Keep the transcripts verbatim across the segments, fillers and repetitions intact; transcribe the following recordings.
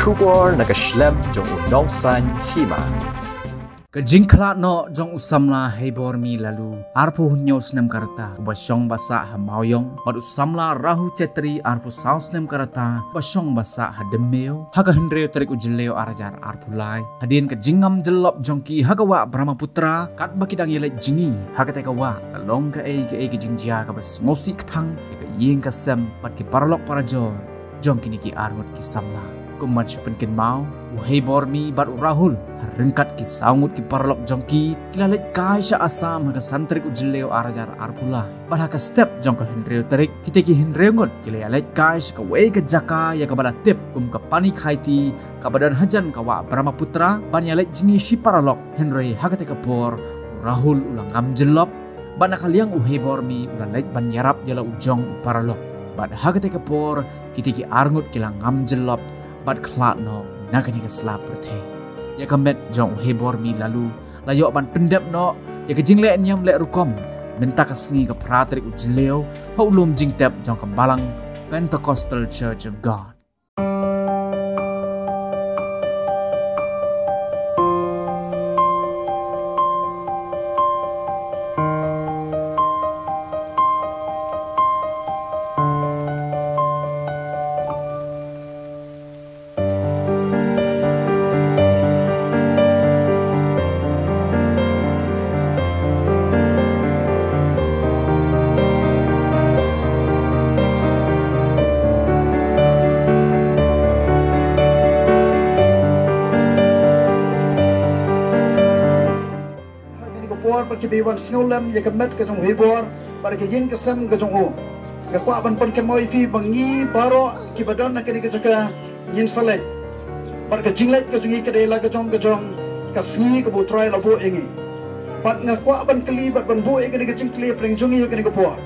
Khubor na ka shlem jong u nongsan hima. Ka jingkhlad noh jong u samla Heibormi Laloo, arphew hynñiew snem ka rta, uba shong ba sah ha Mawiong, bad u samla Rahu Chetri, arphew saw snem ka rta, uba shong ba sah ha Dymmew, ha ka hynriew tarik u Jylliew ar hajar arphew lai. Hadien ka jingngam jyllop jong ki ha ka wah Brahmaputra, katba ki dang ïaleit jngi ha katei ka wah, ka long kaei kaei ka jingjia kaba sngewsih kthang ïa ka ïing ka sem bad ki paralok parajor jong kine ki arngut ki samla. Kum ban shu pynkynmaw, u Heibormi bad u Rahul, ha ryngkat ki saw ngut ki paralok jong ki, ki la leit kai sha Assam ha ka san tarik u Jylliew ar hajar arphew lai. Bad ha ka step jong ka hynriew tarik, kita ki hynriew ngut ki la ïaleit kai sha kawei ka jaka ïa kaba la tip kum ka Panikheti, kaba don hajan ka wah Brahmaputra, ban ïaleit jngi shi paralok. Hynrei ha katei ka por, u Rahul u la ngam jyllop, bad na ka liang u Heibormi u la leit ban ïarap ïa la u jong u paralok. Bad ha katei ka por, kita ki arngut ki la ngam jyllop bad khlad noh na kane ka sla pyrthei. Ïa ka met jong u Heibormi Laloo la ïoh ban pyndep noh ïa ka jingleh niam leh rukom mynta ka sngi ka phra tarik u Jylliew, ha u lum jingtep jong ka Balang Pentecostal Church of God. Ha kane ka por, bad kiba wan sngewlem ïa ka met ka jong u Heibor bad ka ïing ka sem ka jong u, nga kwah ban pynkynmaw ïa phi ba ngi baroh kiba don ha kane ka jaka ngin sa leit. Bad ka jingleit ka jong ngi ka dei la ka jong ka jong ka sngi kaba u Trai u la buh ïa ngi. Bad nga kwah ban kylli bad ban buh ïa kane ka jingkylli hapdeng jong ngi ha kane ka por.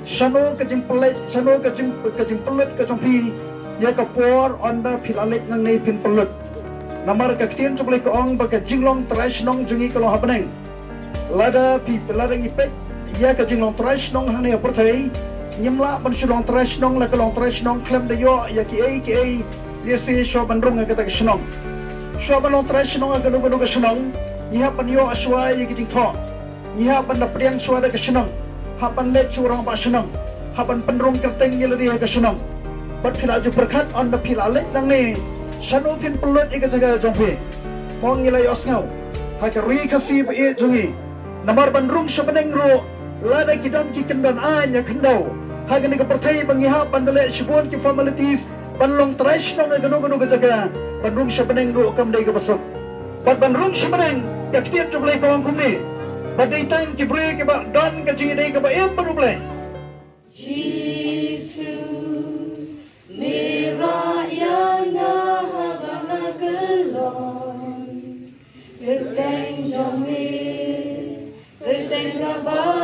Shano ka jingpynleit, shano ka jing, ka jingpynlut ka jong phi ïa ka por ynda phi la leit nangne phin pynlut? Namar ka ktien jong U Blei ka ong ba ka jinglong trai shnong jong ngi ka long ha bneng. Lada phi, lada ngi peit ïa ka jinglong trai shnong hangne ha pyrthei, ngim lah ban shu long trai shnong la ka long trai shnong khlem da ïoh ïa kiei kiei lehse shuwa ban rung ha kata ka shnong. Shuwa ban long trai shnong ha kano kano ka shnong, ngi hap ban ïoh shuwa ïa ki jingthoh. Ngi hap ban da pdiang shuwa da ka shnong, hap ban leit sha u rangbah shnong, hap ban pynrung kyrteng ïa lade ha ka shnong. Bad phi la ju pyrkhat ynda phi la leit nangne, shano phin pynlut ïa ka jaka jong phi? Mo ngi la ïohsngew ha ka Ri Khasi ba ïeit jong ngi, namar ban rung sha bneng ruh, lada ki don ki kyndon aiñ ïa khyndew ha kane ka pyrthei ba ngi hap ban da leh shibun ki formalities ban long trai shnong ha kano kano ka jaka, ban rung sha bneng ruh kam dei kaba suk. Bad ban rung sha bneng, ka ktien jong U Blei ka ong kumne, ba dei tang ki briew kiba don ka jingïadei kaba im bad U Blei. Jisu, me rah ïa nga haba nga khlong. Kyrteng jong me, kyrteng kaba